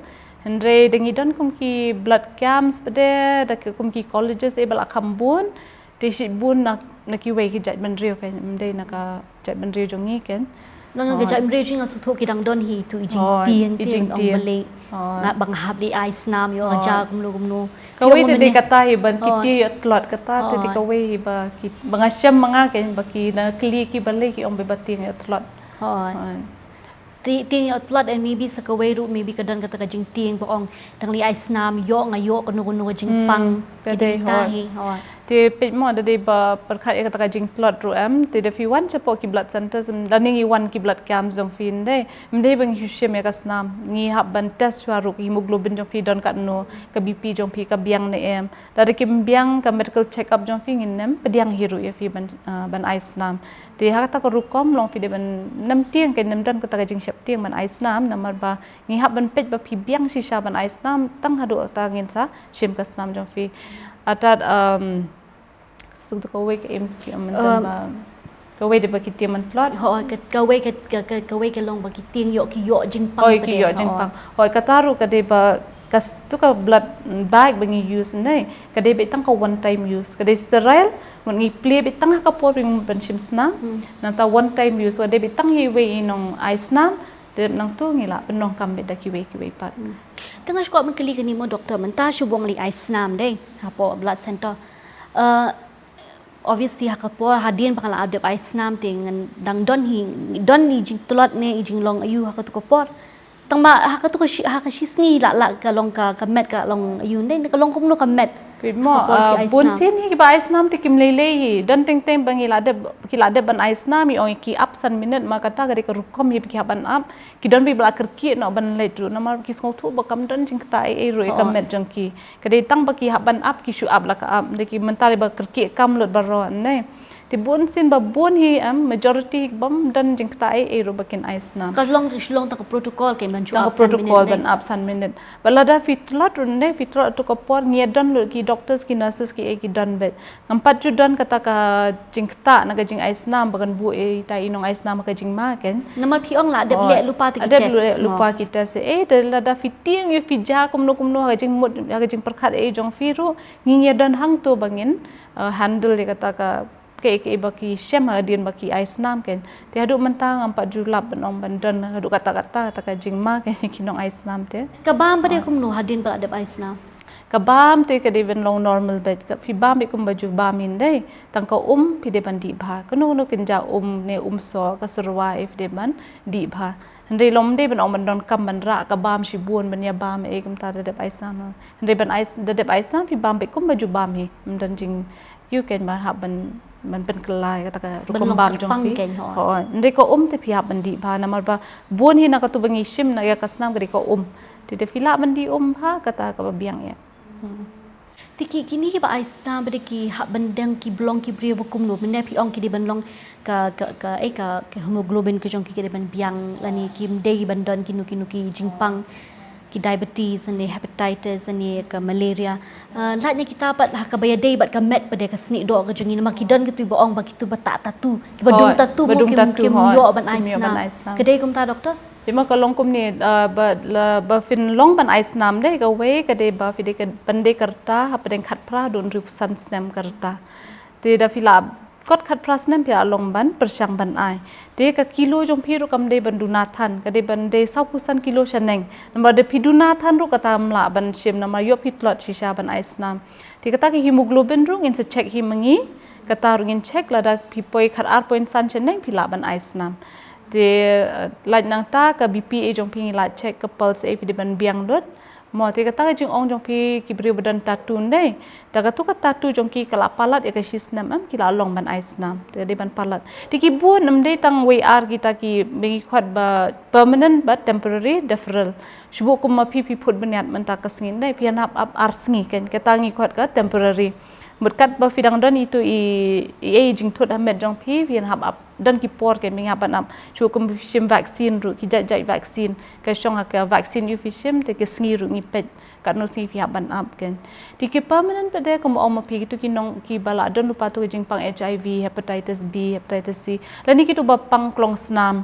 Hynrei da ngi don kum ki blood camps pat de, da ki kum ki colleges eh ba la kham bun. Te shibun na, na kiwei ki jaitbynriew kein, ym dei na ka jaitbynriew jong ngi kein. Na ka jaitbynriew jong ngi nga sngewthuh ki dang don hi tu i jingtieng, i jingtieng. Balei? Nga ba nga hap dei ai snam ïoh nga ja kumno kumno. Kawei te dei kata hi ban ki tieng ïoh tlot, kata te dei kawei hi ba ki, ba nga shem ma nga kein, ba ki na kylli ki balei ki ong ba tieng ïoh tlot. Tieng ïoh tlot, and maybe sa kawei ruh maybe ka don kata ka jingtieng ba ong tang lei ai snam ïoh nga ïoh kano kano ka jingpang. Ka dei hi. Te peit mo da dei ba pyrkhat ïa kata ka jingtlot ruh em, te da phi wan shapoh ki blood centers, em, da ngi wan ki blood camps jong phi, ym dei, ym dei ba ngi shu shim ïa ka snam, ngi hap ban test shuwa ruh ka hemoglobin jong phi don katno, ka B P jong phi ka biang ne em. Lada kim biang ka medical check up jong phi ngin nym pdiang hi ruh ïa phi ban, ah, ban ai snam. Te ha kata ka rukom long phi dei ban nym tieng, ka nym don kata ka jingsheptieng ban ai snam, namar ba ngi hap ban peit ba phi biang shisha ban ai snam tang haduh kata ngin sa shim ka snam jong phi. Atat, um, suk tu kawei ka im phi am mynta ba kawei dei ba ki tieng ban tlot. Hooid, ka, kawei ka, ka, ka, kawei ka long ba ki tieng ïoh, ki ïoh jingpang. Hooid, ki ïoh jingpang. Hooid, kata ruh ka dei ba ka s-, tu ka blood bank ba ngi use ne, ka dei ba tang ka one time use. Ka dei sterile, mut ngi plie ba tang ha ka por ba ngi ban shim snam. Nangta one time use, ka dei ba tang hi wei i nong ai snam, dep nangtu ngi lah pyndonkam beit da kiwei kiwei pat. Te nga shu kwah ban kylli kane mo doctor, mynta shu bun lei ai snam dei hapoh blood center. Eh, obviously ha ka por hadien ba nga la ap dep ai snam te ngan dang don hi, don i jingtlot ne i jinglong aïu ha katu ka por. Tang ba ha katu ka shi, ha ka shi sngi la, la ka long ka, ka met ka long aïu ne, ka long kumno ka met. Peit mo, ah, bun sien hi kiba ai snam te kim lei lei hi. Don teng teng ba ngi la dep, ki la dep ban ai snam, i ong ki ap san minit, ma kata ka dei ka rukom hi ba ki hap ban ap. Ki don ba la kyrkieh noh ban leit ruh, namar ki sngewthuh ba kam don jingktah ei ei ruh ïa ka met jong ki. Ka dei tang ba ki hap ban ap ki shu ap la ka ap, dei ki mynta lei ba kyrkieh kam lut baroh ne. Te bun sien ba bun hi em, majority bym don jingktah ei ei ruh ba kin ai snam. Ka long, shu long tang ka protocol kein ban shu ap san minit. Tang ka protocol ban ap san minit. Ba lada phi tlot ruh ne, phi tlot tu ka por ngi don lut ki doctors ki nurses ki ei ki don beit. Ngam pat ju don kata ka jingktah na ka jingai snam ba kan buh ïa ita i nong ai snam ha ka jingma kein. Namar phi ong la dep leh lypa te ki test. Dep leh lypa ki test. Eh, te lada phi tieng ïa phi ja kumno kumno ha ka jingmut, ha ka jingpyrkhat ei jong phi ruh, ngin ïa don hangto ba ngin, eh, handle ïa kata ka, ka, ka ba ki shem hadien ba ki ai snam kein. Te haduh mynta ngam pat ju lap ban ong ban don haduh kata kata, kata ka jingma kein ki nong ai snam te. Ka bam ba dei kumno hadien ba la dep ai snam? Ka bam te ka dei ban long normal beit, ka phi bam beit kumba ju bam hi dei. Tang ka um phi dei ban dih bha. Kano kano kynja um ne um soh, ka syrwa eh phi dei ban dih bha. Hynrei long ym dei ban ong ban donkam ban rah ka bam shibun ban ïa bam eh kumta da dep ai snam. Hynrei ban ai s-, da dep ai snam phi bam beit kumba ju bam hi. Ym don jing ïoh kein ba hap ban, ban pynkylla ïa kata ka rukom bam jong phi. Hooid. Hynrei ka um te phi hap ban dih bha namar ba bun hi na katu ba ngi shim na ïa ka snam ka dei ka um. Te da phi lah ban dih um bha kata kaba biang ïa. Te ki, kine kiba ai snam ba dei ki hap ban deng ki ba long ki briew ba kumno, mynne phi ong ki dei ban long ka, ka, ka, eh, ka, ka hemoglobin ka jong ki ka dei ban biang lane kim dei ban don kino kino ki jingpang. ki diabetes ne hepatitis ne ka malaria. Uh, lait na kita pat ha kaba ïadei bad ka met pat de ka snieh doh ka jong ngi, namar ki don kitu ba ong ba kitu ba ta tattoo, kiba dung tattoo, ba dung tattoo, kim ïoh ban ai snam. Ka dei kumta, doctor? Te ma ka long kumne, uh, ba la ba phin long ban ai snam de, kawei ka dei ba phi dei ka, ban dei ka rta hapdeng khatphra haduh hynriewphew san snem ka rta. Te da phi la kot khatphra snem phi la long ban pyrshang ban ai. Te ka kilo jong phi ruh kam dei ban duna than, ka dei ban dei sawphew san kilo shaneng. Namar da phi duna than ruh kata ym lah ban shim, namar ïoh phi tlot shisha ban ai snam. Te kata ka hemoglobin ruh ngin sa check hi ma ngi, kata ruh ngin check, lada phi poi khatar point san shaneng phi lah ban ai snam. Te, uh, lait nangta ka B P A jong phi ngi la check, ka pulse eh phi dei ban biang lut. Mo, te kata ka jingong jong phi ki briew ba don tattoo dei. Da katu ka tattoo jong ki ka la palat ïa ka shisnem em, ki la long ban ai snam. Te dei ban palat. Te ki bun, ym dei tang wei ar kita kiba ngi khot ba permanent bad temporary deferral. Shu buh kum ma phi, phi phut bniat mynta ka sngi dei, phi hap ap ar sngi, kan, kata ngi khot ka temporary. Mut katba phi dang don itu i, i, i jingthut ha met jong phi, phi hap ap, don ki por, kan, ba ngi hap ban ap. Shu kum phi shim vaccine ruh, ki jait jait vaccine. Ka shong ha ka vaccine ïa phi shim, te ka sngi ruh ngi peit katno sngi phi hap ban ap, kan. Te ki permanent pat de, kum ong ma phi, kitu ki nong kiba la don lypa tu ka jingpang H I V, hepatitis B, hepatitis C, lane kitu ba pang klong snam,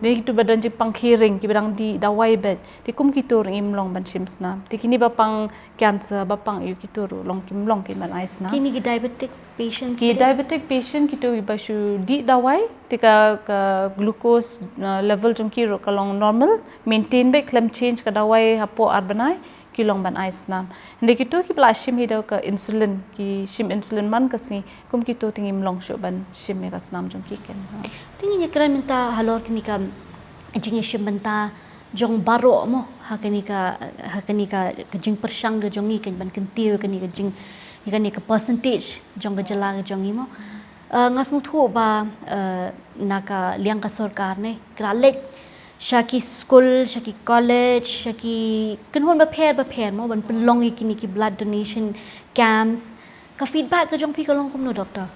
lane kitu ba don jingpang kyrhing, kiba dang dih dawai beit. Te kum kitu ruh ngim long ban shim snam. Te kine ba pang cancer, ba pang ïa kitu ruh long, kim long ki ban ai snam. Kine ki diabetic patients pat de? Ki diabetic patient kitu ba shu dih dawai, te ka, ka glucose, uh, level jong ki ruh ka long normal, maintain beit, khlem change ka dawai hapoh ar bnai, ki long ban ai snam. Hynrei kitu kiba la shim hi da ka insulin, ki shim insulin man ka sngi, kum kitu te ngim long shuh ban shim ïa ka snam jong ki, kan. Ha. Te ngin ïakren mynta halor kane ka jingïashim bynta jong baroh mo, ha kane ka, ha kane ka, ka jingpyrshang ka jong ngi, kan, ban kyntiew kane ka jing, kane ka percentage jong ka jylla ka jong ngi mo. Uh, nga sngewthuh ba, uh, na ka liang ka sorkar ne, ka la leit sha ki skul, sha ki college, sha ki kynhun bapher bapher mo, ban pynlong ïa kine ki blood donation camps. Ka feedback ka jong phi ka long kumno, doctor?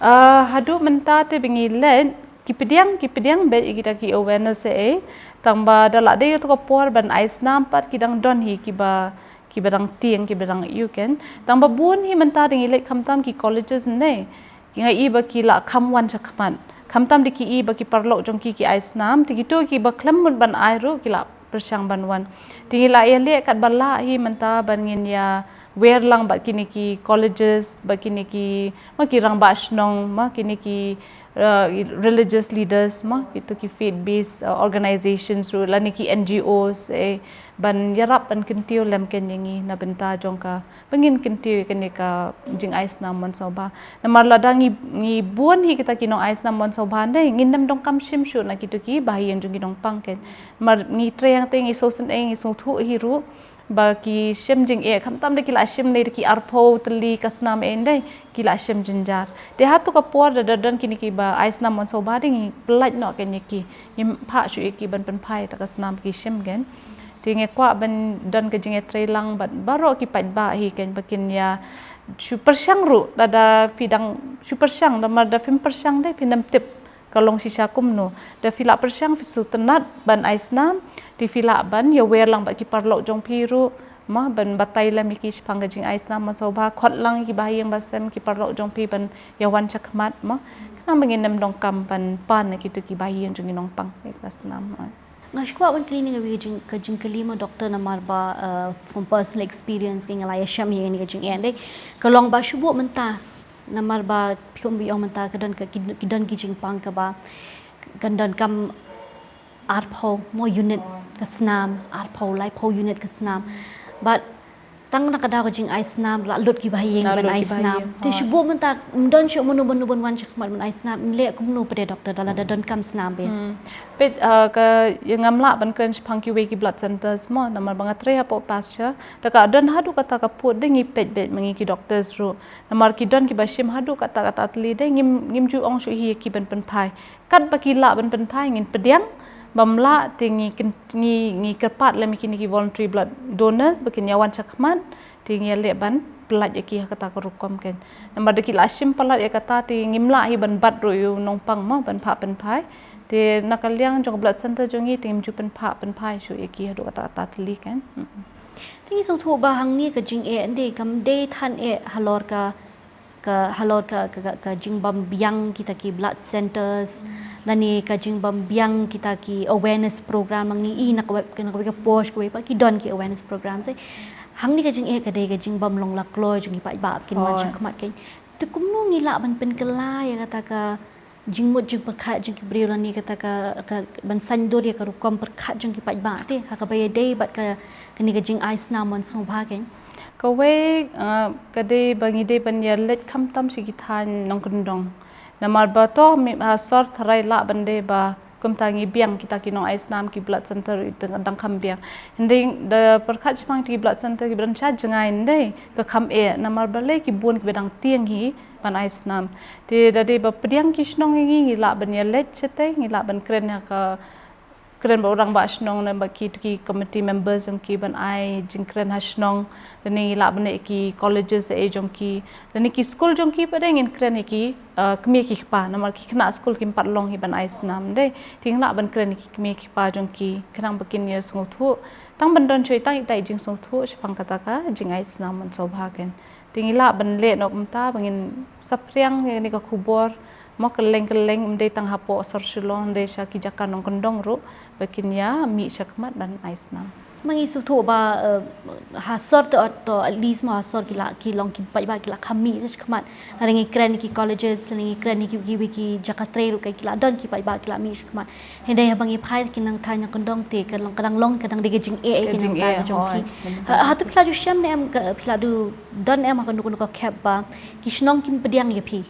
Uh, haduh mynta te ba ngi leit, ki pdiang, ki pdiang beit ïa kita ki awareness eh, tang ba da la dei ïa tu ka por ban ai snam pat ki dang don hi kiba, kiba dang tieng, kiba dang ïoh, kan. Tang ba bun hi mynta da ngi leit khamtam ki colleges ne, ki nga i ba ki la kham wan shakhmat. Khamtam da ki i ba ki paralok jong ki ki ai snam, te kitu kiba khlem mut ban ai ruh ki la pyrshang ban wan. Te ngi la ïaleh katba lah hi mynta ban ngin ïa wer lang bad kine ki colleges, bad kine ki, ma ki rangbah shnong, ma kine ki, uh, religious leaders, ma kitu ki faith based, uh, organizations ruh, lane ki N G Os eh, ban ïarap ban kyntiew lem, kan, ïa ngi na bynta jong ka, ba ngin kyntiew ïa kane ka jingai snam mon sngewbha. Namar lada ngi, ngi bun hi kita ki nong ai snam mon sngewbha dei, ngin ym donkam shim shuh na kitu ki bahaïing jong ki nongpang, kan. Namar ngi trei hangtei, ngi sngewsynei, ngi sngewthuh hi ruh ba ki shim jingeh, khamtam da ki la shim ne da ki arphew tylli ka snam eh dei, ki la shim jynjar. Te ha tu ka por da, da don kine kiba ai snam mon sngewbha dei, ngi pyllait noh, kan, ïa ki, ngim phah shuh ïa ki ban pynphai ta ka snam ki shim, kan. Te ngi kwah ban don ka jingïatreilang bad baroh ki paidbah hi, kan, ba kin ïa shu pyrshang ruh, lada phi dang shu pyrshang, namar da phim pyrshang dei phin ym tip ka long shisha kumno. Da phi la pyrshang, phi sngewtynnat ban ai snam, te phi lah ban ïa wer lang bad ki paralok jong phi ruh, ma, ban batai lem ïa ki shaphang ka jingai snam mon sngewbha, khot lang ïa ki bahaïing bahasem, ki paralok jong phi ban ïa wan shakhmat, ma. Khnang ba ngin ym donkam ban pan na kitu ki bahaïing jong ki nongpang ïa ka snam, ma. Nga shu kwah ban kylli ïa kawei ka jing, ka jingkylli mo, doctor, namar ba, uh, from personal experience ka nga la ïashem hi ïa kane ka jingeh dei. Ka long ba shu buh mynta, namar ba phi kum ba ong mynta ka don ka, ki, ki don ki jingpang kaba, kan donkam arphew mo unit ka snam, arphew laiphew unit ka snam. But tang na ka daw ka jingai snam la lut ki bahaïing ban ai snam. Te shu buh mynta ym don shuh mano mano ban wan shakhmat ban ai snam, leh kumno pat de, doctor, da lada donkam snam beit? Hmm. Peit, uh, ka, ïa, ngam lah ban kren shaphang kiwei ki blood centers mo, namar ba nga trei hapoh pasture. Da ka don haduh kata ka pud dei, ngi peit beit ma ngi ki doctors ruh. Namar ki don kiba shim haduh kata kata tylli dei, ngim, ngim ju ong shuh hi ïa ki ban pynphai. Katba ki lah ban pynphai ngin pdiang, bym lah te ngi kyn-, ngi, ngi kyrpad lem ïa kine ki voluntary blood donors ba kin ïa wan shakhmat, te ngi ïaleh ban pyllait ïa ki ha kata ka rukom, kan. Namar da ki la shim palat ïa kata te ngim lah hi ban bat ruh ïa u nongpang mo ban phah pynphai. Te na ka liang jong ka blood center jong ngi te ngim ju pynphah pynphai shuh ïa ki haduh katta katta tylli kan. Hmm. Te ngi sngewthuh ba hangne ka jingeh ndei kam dei than eh halor ka, ka halor ka, ka, ka, ka jingbym biang kita ki blood centers, lane ka jingbym biang kita ki awareness program. Ngi i na kawei, na kawei ka post kawei pat ki don ki awareness program. Te hangne ka jingeh ka dei ka jingbym long la kloi jong ki paidbah ba kin wan shakhmat kan. Te kumno ngi lah ban pynkylla ïa kata ka jingmut jingpyrkhat jong ki briew lane kata ka, ka ban saiñdur ïa ka rukom pyrkhat jong ki paidbah te ha kaba ïadei bad ka, kane ka jingai snam wan sngewbha kan. Kawei, ah, ka dei ba ngi dei ban ïaleit khamtam sha ki thaiñ nongkyndong. Namar ba to mi ha sor tharai lah ban dei ba kumta ngi biang kita ki nongai snam ki blood center i dang, dang kham biang. Hynrei da pyrkhat shaphang kita ki blood center kiba don sha jngai ndei ka kham eh namar balei ki bun kiba dang tieng hi ban ai snam. Te da dei ba pdiang ki shnong ïa ngi ngi lah ban ïaleit shatei ngi lah ban kren ha ka kren bad u rangbah shnong ne bad ki, ki committee members jong ki ban ai jingkren ha shnong. Lane ngi lah ban leit ki colleges eh jong ki lane ki skul jong ki pat de ngin kren ïa ki, uh, kmie ki kpa namar ki khynnah skul kim pat long hi ban ai snam dei. Te ngi lah ban kren ïa ki kmie ki kpa jong ki khnang ba kin ïa sngewthuh tang ban don shuh tang ita i jingsngewthuh shaphang kata ka jingai snam wan sngewbha kan. Te ngi lah ban leh noh kumta ba ngin saphriang ïa kane ka khubor mo kylleng kylleng, ym dei tang hapoh sor Shillong, ym dei sha ki jaka nongkyndong ruh ba kin ïa mih shakhmat ban ai snam. Ma ngi sngewthuh ba, eh, ha sor te ot to at least mo ha sor ki la ki long ki paidbah ki la kham mih shakhmat. Lada ngi kren ki colleges, lada ngi kren ki, ki, ki jaka trei ruh ki la don ki paidbah ki la mih shakhmat. Hynrei haba ngi phai ki nang thaiñ nongkyndong te ka long, ka dang long, ka dang dei ka jingeh, ka jingeh, jong phi. Hato phi la ju shem ne em, phi la ju don em ha kano kano ka khep ba ki shnong kim pdiang ïa phi?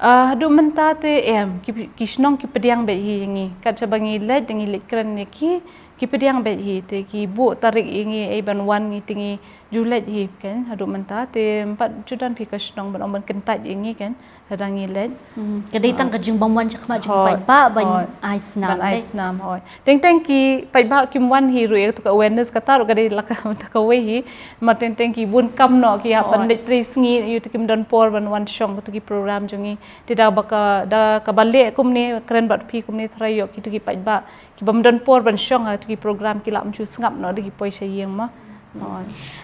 Ah, haduh mynta te em, ki, ki shnong ki pdiang beit hi ïa ngi. Kat shaba ngi leit, ngi leit kren ïa ki, ki pdiang beit hi, te ki buh tarik ïa ngi ei ban wan ngi te ngi ju leit hi kan, haduh mynta te ym pat ju don phi ka shnong ban ong ban kyntait ïa ngi kan. Lada ngi leit. Hmm. Ka dei tang ka jingbym wan shakhmat jong ki paidbah ban ai snam. Ban ai snam, hooid. Teng teng ki paidbah kim wan hi ruh ïa katu ka awareness kata ruh ka dei la ka, kawei hi. Namar teng teng ki bun kam noh ki hap ban leit trei sngi ïa uta kim don por ban wan shong katu ki program jong ngi. Te da ba ka, da kaba leh kumne kren bad phi kumne tharai ïoh kitu ki paidbah ki bym don por ban shong ha kitu ki program ki lah ym shu sngap noh da ki poi sha ïing mo.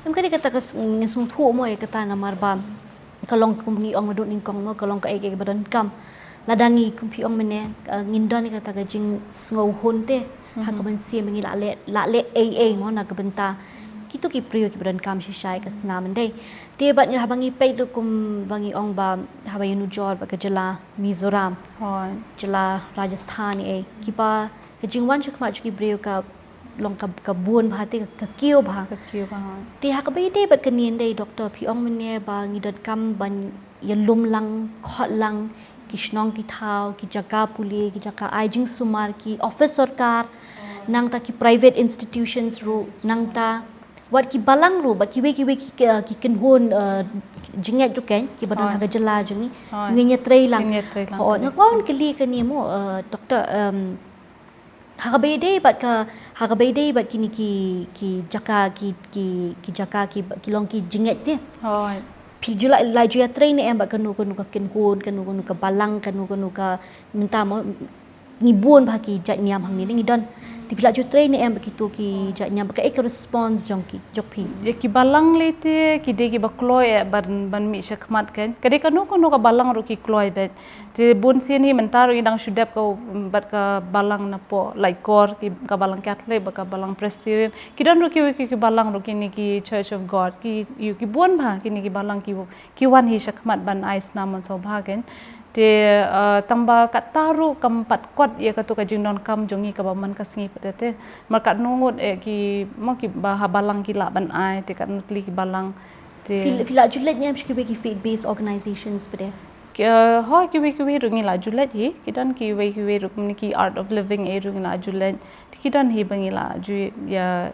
Em ka dei kata ka s-, ngi sngewthuh mo ïa kata namar ba ka long kum ngi ong naduh nyngkong mo ka long kaei kaei kaba donkam. Lada ngi kum phi ong mynne, eh, ngin don ïa kata ka jingsngewhun te ha ka mynsiem ngi lah leh, lah leh ei ei mo na ka bynta kitu ki briew kiba donkam shisha ïa ka snam ndei. Te bad ngi haba ngi peit ruh kum ba ngi ong ba haba ïanujor bad ka jylla Mizoram, jylla Rajasthan ei ei kiba ka jingwan shakhmat jong ki briew ka long ka, ka bun bha te ka, ka kiew bha. Ka kiew bha. Te ha kaba ïadei bad kane ndei doctor phi ong mynne ba ngi donkam ban ïalum lang, khot lang ki shnong ki thaw, ki jaka pule, ki jaka ai jingsumar, ki office sorkar, nangta ki private institutions ruh, nangta wat ki balang ruh, bad kiwei kiwei ki, ki, ki kynhun, eh, jingngeit ruh kan kiba don ha ka jylla jong ngi. Ngin ïatrei lang. Ngin ïatrei lang. Hooid, nga kwah ban kylli kane mo, eh, doctor, em, ha kaba ïadei bad ka, ha kaba ïadei bad kine ki, ki jaka, ki, ki, ki jaka, ki, ki long ki jingngeit te. Hooid. Phi ju la, la ju ïatrei ne em bad kano kano ka kynhun, kano kano ka balang, kano kano ka, mynta mo ngi bun bha ki jait niam hangne ngi don. Te phi la ju trei ne em bad kitu ki jait niam, bad kaei ka response jong ki, jong phi? Ïa ki balang lei te ki dei kiba kloi eh ban, ban mih shakhmat kan. Ka dei kano kano ka balang ruh ki kloi beit. Te bun sien hi mynta ruh ngi dang shu dep ka, bad ka balang napoh Laitkor, ki, ka balang Catholic bad ka balang Presbyterian. Ki don ruh kiwei ki, ki balang ruh kine ki Church of God, ki, ïa ki bun bha kine ki balang ki, ki wan hi shakhmat ban ai snam wan sngewbha kan. Te, eh, tang ba kata ruh kam pat kot ïa katu ka jingdonkam jong ngi kaba man ka sngi pat te. Namar katno ngut eh ki, mo kiba ha balang ki lah ban ai, te katno tylli ki balang. Te phi, phi la ju leit ne em sha kiwei ki faith based organizations pat te? Ki, eh, hooid kiwei kiwei ruh ngi la ju leit hi, ki don kiwei kiwei ruh kumne ki Art of Living eh ruh ngi la ju leit. Te ki don hi ba ngi la ju ïa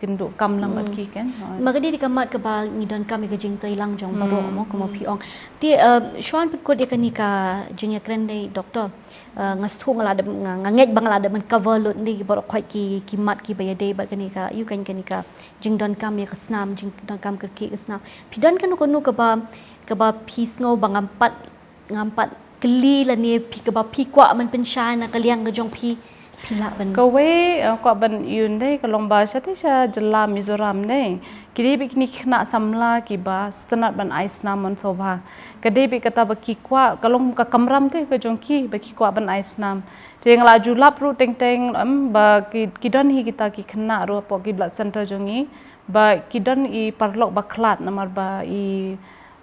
kynduh kam lang bad ki kan. Hooid. Ma ka dei ka mat kaba ngi donkam ïa ka jingtrei lang jong baroh mo kumba phi ong. Te, eh, shuwa pynkut ïa kane ka jingïakren dei doctor. Eh, nga sngewthuh nga la dep, nga, nga ngeit ba nga la dep ban cover lut dei baroh khoit ki, ki mat kiba ïadei bad kane ka, ïa kane, kane ka jingdonkam ïa ka snam, jingdonkam kyrkieh ka snam. Phi don kano kano kaba, kaba phi sngew ba ngam pat, ngam pat kylli lane phi kaba phi kwah ban pynshai na ka liang ka jong phi, phi lah ban. Kawei, eh, kwah ban ïoh dei ka long ba shatei sha jylla Mizoram dei. Ki dei bad kine ki khynnah samla kiba sngewtynnat ban ai snam mynshuwa. Ka dei bad kata ba ki kwah, ka long ka kamram te ka jong ki ba ki kwah ban ai snam. Te nga la ju lap ruh teng teng, em, ba ki, ki don hi kita ki khynnah ruh hapoh ki blood center jong ngi. Ba ki don i paralok ba khlad namar ba i,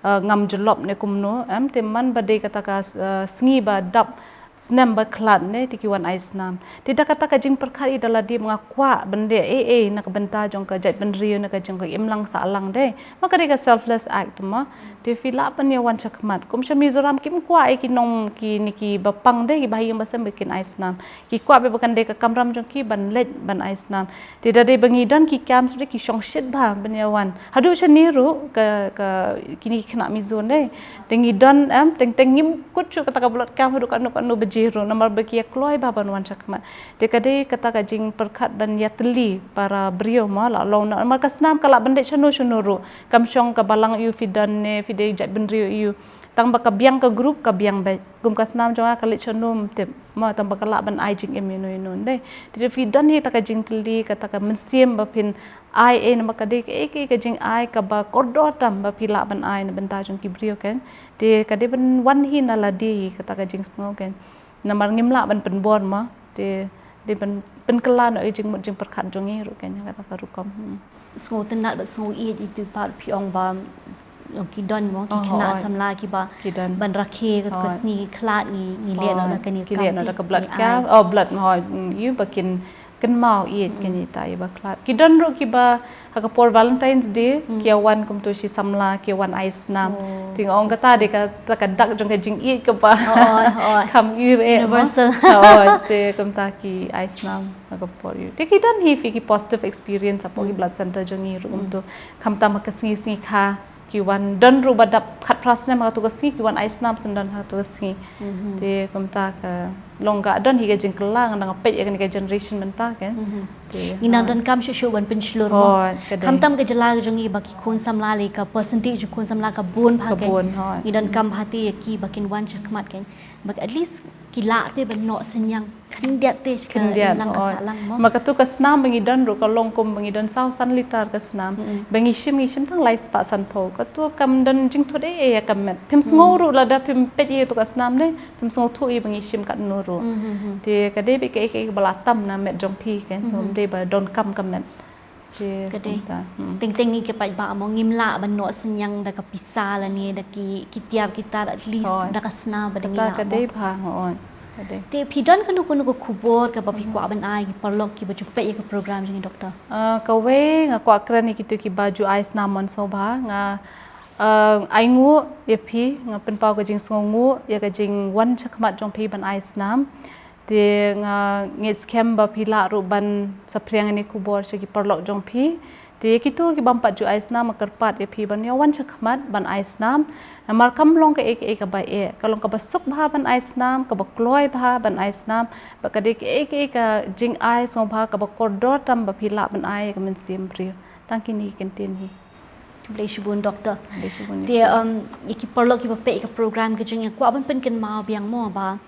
eh, ngam jyllop ne kumno, em, te man ba dei kata ka, eh, sngi ba dap snem ba khlad ne, te ki wan ai snam. Te da kata ka jingpyrkhat i da lade ba nga kwah ban leh ei ei na ka bynta jong ka jaitbynriew, na ka jong ka imlang sahlang dei. Ma ka dei ka selfless act ma. Te phi lah ban ïa wan shakhmat. Kum sha Mizoram kim kwah ei ki nong kine kiba pang dei, kiba ha ïing ba sem ba kin ai snam. Ki kwah bad ba kan dei ka kamram jong ki ban leit ban ai snam. Te da dei ba ngi don ki camp ruh dei ki shong shit bha ban ïa wan. Haduh shane ruh ka, ka kine ki khynnah Mizo dei. Te ngi don, em, teng teng ngim kut shuh kata ka blood camp haduh katno katno baje ruh namar ba ki ïa kloi bha ban wan shakhmat. Te ka dei kata ka jingpyrkhat ban ïa tylli para briew ma la long namar ka snam ka lah ban dei shano shano ruh. Kam shong ka balang ïa u, phi don ne phi dei jaitbynriew ïa u. Tang ba ka biang ka group ka biang bad kum ka snam jong nga ka leit shano ym tip. Ma tang ba ka lah ban ai jingim ïano ïano dei. Te phi don hi ta ka jingtylli kata ka mynsiem ba phin ai ei namar ka dei ka, ka, ka jingai kaba kordor tam ba phi lah ban ai na bynta jong ki briew kan. Te ka dei ban wan hi na lade hi kata ka jingsngew kan. Namar ngim lah ban pynbor ma. Te dei ban pynkylla noh ïa ka jingmut jingpyrkhat jong ngi ruh kan ïa kata ka rukom. Hmm. Sngewtynnat bad sngewieit ïa itu pat phi ong ba, ong ki don mo ki khynnah samla kiba ban rakhe ka, ka sngi khlad ngi, ngi leh noh da kane ka blood camp. Oh, blood, hooid. Ïa ba kin kynmaw ïeit kane ta ïa ba khlad. Ki don ruh kiba ha ka por Valentine's Day ki ïa wan kumto shi samla ki ïa wan ai snam. Te nga ong kata dei kata ka dak jong ka jingïeit kaba kham ïeit, eh, universal. Hooid, te kumta ki ai snam. Na ka por ïa. Te ki don hi phi ki positive experience hapoh ki blood center jong ngi ruh kumto. Khamtam ha ka sngi sngi kha ki wan don ruh ba dap khatphra snem ha kato ka sngi ki wan ai snam syndon ha kato ka sngi. Te kumta ka long ka don hi ka jingkylla nga dang peit ïa kane ka generation mynta kan. Te ngi nang donkam shuh shuh ban pynshlur mo. Khamtam ka jylla ka jong ngi ba ki khun samla lei ka percentage khun samla ka bun bha kan. Ngi donkam bha te ïa ki ba kin wan shakhmat kan. Ba at least ki lah te ban noh synñiang khyndiat te sha ka imlang ka sahlang mo. Ma kato ka snam ba ngi don ruh ka long kum ba ngi don saw san litar ka snam. Ba ngi shim, ngi shim tang lai spah sanphew. Kato kam don jingthut ei ei ïa ka met. Phim sngew ruh lada phim peit ïa kato ka snam dei, phim sngewthuh ïa ba ngi shim katno ruh. Te ka dei bad kaei kaei ba la tam na met jong phi kan. Ym dei ba donkam ka met. Ka dei. Teng teng ngi ki paidbah mo ngim lah ban noh synñiang da ka pisa lane da ki, ki tiar ki tar, at least da ka snam ba dang ngi lah mo. Ka dei bha, hooid. Ka dei. Te phi don kano kano ka khubor kaba phi kwah ban ai ki paralok kiba ju peit ïa ka program jong ngi, Doctor? Ah, kawei nga kwah kren ïa kito kiba ju ai snam mynshuwa bha, nga, ah, ai nguh ïa phi, nga pynpaw ka jingsngewnguh ïa ka jingwan shakhmat jong phi ban ai snam. Te nga ngeit skhem ba phi lah ruh ban saphriang ïa kane ka khubor sha ki paralok jong phi. Te ïa kito ki bym pat ju ai snam nga kyrpad ïa phi ban ïa wan shakhmat ban ai snam. Namar kam long kaei kaei kaba eh, ka long kaba suk bha ban ai snam, kaba kloi bha ban ai snam, bad ka dei kaei kaei ka jingai sngewbha kaba kordor tam ba phi lah ban ai ïa ka mynsiem briew. Tang kine ki kyntien hi. Khublei shibun, Doctor. Khublei shibun. Te, um, ïa ki paralok kiba peit ïa ka program ka jong ngi, kwah ban pynkynmaw biang mo ba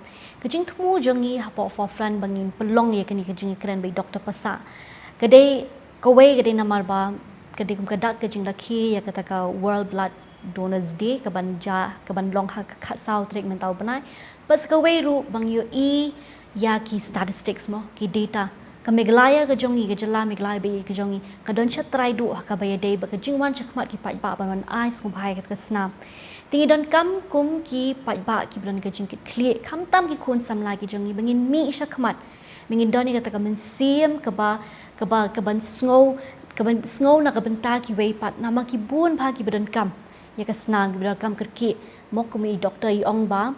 ka jingthmu jong ngi hapoh Forefront ba ngin pynlong ïa kane ka jingkren bad i Doctor Passah. Ka dei kawei, ka dei namar ba ka dei kum ka dak ka jingrakhe ïa kata ka World Blood Donors Day kaban jia, kaban long ha ka khatsaw tarik mynta u bnai. Bad sa kawei ruh ba ngi ïohi ïa ki statistics mo, ki data. Ka Meghalaya ka jong ngi, ka jylla Meghalaya ba ïeit ka jong ngi, ka don shatrai duh ha kaba ïadei bad ka jingwan shakhmat ki paidbah ban wan ai sngewbha ïa kata ka snam. Te ngi donkam kum ki paidbah kiba don ka jingkitkhlieh, khamtam ki khun samla ki jong ngi, ba ngin mih shakhmat, ba ngin don ïa kata ka mynsiem kaba, kaba, kaban sngew, kaban sngew na ka bynta kiwei pat, namar ki bun bha kiba donkam ïa ka snam, kiba donkam kyrkieh. Mo kum i Doctor i ong ba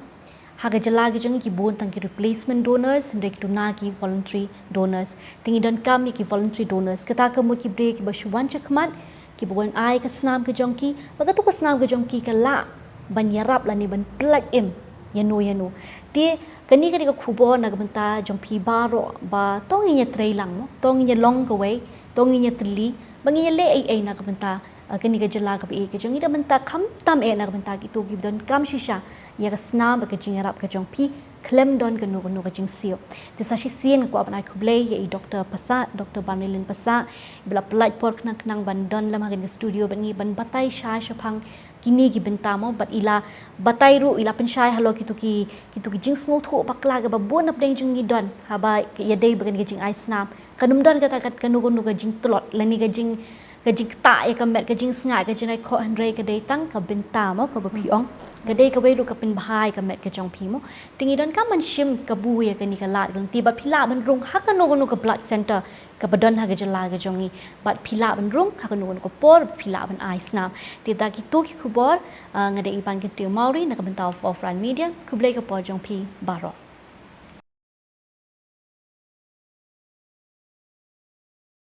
ha ka jylla ka jong ngi ki bun tang ki replacement donors, hynrei ki duna ki voluntary donors. Te ngi donkam ïa ki voluntary donors. Kata ka mut ki briew kiba shu wan shakhmat, kiba wan ai ka snam ka jong ki, ba kato ka snam ka jong ki ka lah ban ïarap lane ban pyllait im ïano ïano. Te kane ka dei ka khubor na ka bynta jong phi baroh ba to ngin ïatreilang mo, to ngin ïalong kawei, to ngin ïatylli, ba ngin ïaleh ei ei na ka bynta kane ka jylla kaba ïeit ka jong ngi, da mynta khamtam eh na ka bynta kito kiba donkam shisha ïa ka snam bad ka jingïarap ka jong phi, khlem don kano kano ka jingsiew. Te sa shisien nga kwah ban ai khublei ïa i Doctor Passah, Doctor Banrilin Passah, iba la pynlait por khnang khnang ban don lem ha kane ka studio bad ngi ban batai shai shaphang kine ki bynta mo, bad i la batai ruh, i la pynshai halor kito ki, kito ki jingsngewthuh bakla kiba bun hapdeng jong ngi don haba ïadei bad kane ka jingai snam. Kan ym don kata ka, kano kano ka jingtlot lane ka jing, ka jingktah ïa ka met, ka jingsngaid, ka jingai khoh, hynrei ka dei tang ka bynta mo, kaba phi ong. Ka dei kawei ruh ka pynbha ïa ka met ka jong phi mo. Te ngi donkam ban shim kabu ïa kane ka lad ka lynti bad phi lah ban rung ha kano kano ka blood centre kaba don ha ka jylla ka jong ngi. Bad phi lah ban rung ha kano kano ka por, phi lah ban ai snam. Te da kito ki khubor, ah, nga dei Iban Kyntiew Mawrie na ka bynta Offline Media. Khublei ka por jong phi baroh.